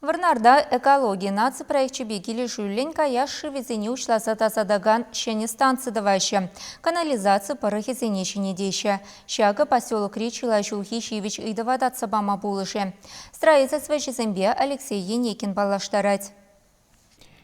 Вӑрнарта Экологи наци проекчӗпе килӗшӳллӗн каяш шывӗсене уҫласа тасатакан ҫӗнӗ станци тӑваҫҫӗ, канализаци пӑрӑхӗсене ҫӗнетеҫҫӗ. Ҫакӑ поселокри чылай ҫулхи ҫивӗч ыйтӑва татса пама пулӑшӗ. Строительство ӗҫӗсемпе Алексей Енейкин паллаштарать.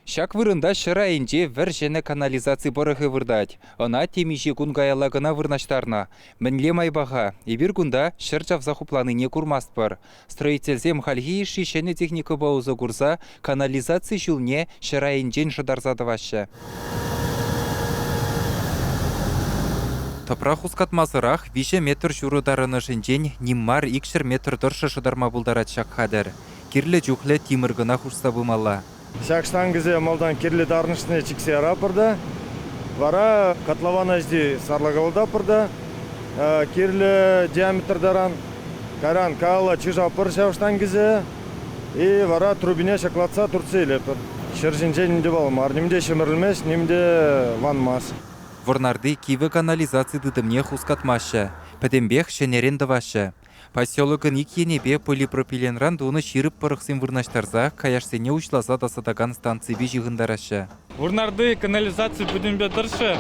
Ҫак вырӑнта ҫӗр айӗнче вӗр ҫӗнӗ канализаци пӑрӑхӗ выртать. Ӑна темиҫе кун каялла кӑна вырнаҫтарнӑ. Мӗнле майпа-ха? Эпир кунта ҫӗр чавса хупланине курмастпӑр. Строительсем хальхи йышши ҫӗнӗ техникӑпа усӑ курса канализаци ҫулне ҫӗр айӗнчен шӑтарса тӑваҫҫӗ. Тӑпра хускатмасӑрах 3 метр ҫурӑ тарӑнӑшӗнчен ним мар 200 метр тӑршшӗ шӑтарма пултарать ҫак хатӗр. Кирлӗ чухлӗ тимӗр кӑна хушса пымалла. Ҫак штангӑсем малтан кирлӗ тарӑнӑшне чиксе яратпӑр та, вара котлована ӗҫти сарлакалататпӑр та кирлӗ диаметр таран. Кайран каялла чышатпӑр ҫав штангӑсене и вара трубине ҫаклатса туртса илетпӗр. Ҫӗр ҫинче ним те паллӑ мар, ним те ҫӗмӗрӗлмест, ним те ванмасть. Вӑрнарти кивӗ канализаци тытӑмне хускатмаҫҫӗ, пӗтӗмпех ҫӗнӗрен тӑваҫҫӗ. Поселокӑн ик енӗпе полипропиленран тунӑ ҫирӗп пӑрӑхсем вырнаҫтарса каяшсене уҫласа тасатакан станципе ҫыхӑнтараҫҫӗ. Вӑрнарти канализаци пӗтӗмпе тӑршшӗ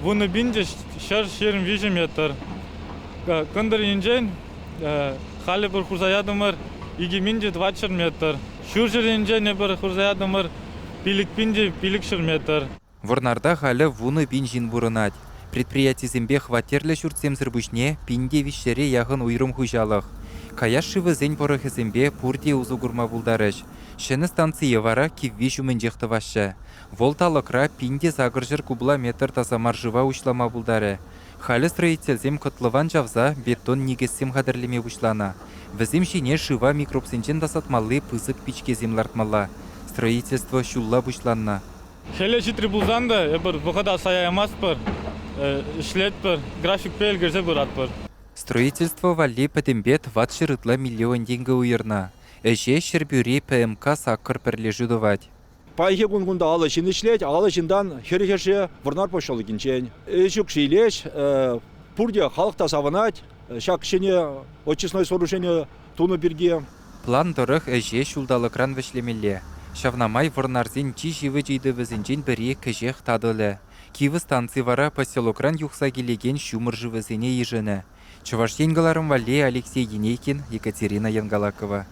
10 123 метр. Кӑнтӑр енчен халӗ пӗр хурса ятӑмӑр 2400 метр. Ҫурҫӗр енчен эпир хурса ятӑмӑр 5500 метр. Вӑрнарта халӗ 10 000 ҫын пурӑнать. Предприятисемпе хваттерлӗ ҫуртсемсӗр пуҫне 1300-е яхӑн уйрӑм хуҫалӑх. Каяш шывӗсен пӑрӑхӗсемпе пурте усӑ курма пултарӗҫ. Ҫӗнӗ станцие вара кивви ҫумӗнчех тӑваҫҫӗ. Вӑл талӑкра 1800 кубла метр таса мар шыва уҫлама пултарӗ. Халӗ строительсем котлован чавса бетон никӗссем хатӗрлеме пуҫланӑ. Вӗсем ҫине шыва микробсенчен тасатмалли пысӑк пичкесем лартмалла. Строительство ҫулла пуҫланнӑ. Хӗле ҫитрӗ пулсан та эпир вӑхӑта сая ямастпӑр, ӗҫлетпӗр, графикпе ӗлкӗрсе пыратпӑр. Строительство валли пӗтӗмпе 400 ытла миллион тенкӗ уйӑрнӑ. Ӗҫе Ҫӗрпӳри ПМК-саккӑр пӗрлешӳ тӑвать. Паянхи кун кунта 50 ҫын ӗҫлет, 50 ҫынтан хӗрӗхӗшӗ Вӑрнар поселокӗнчен. Ӗҫ укҫи илеҫ, пурте халӑх та савӑнать ҫак ҫӗнӗ очистной сооружени тунӑ пирки. План тӑрӑх ӗҫе ҫулталӑкран вӗҫлемелле. Ҫавна май вӑрнарсен чи ҫивӗч ыйтӑвӗсенчен пӗри кӗҫех татӑлӗ. Кивӗ станци вара поселокран юхса килекен ҫумӑр шывӗсене йышӑнӗ. Чӑваш Ен кӑларӑм валли Алексей Енейкин, Екатерина Янгалакова.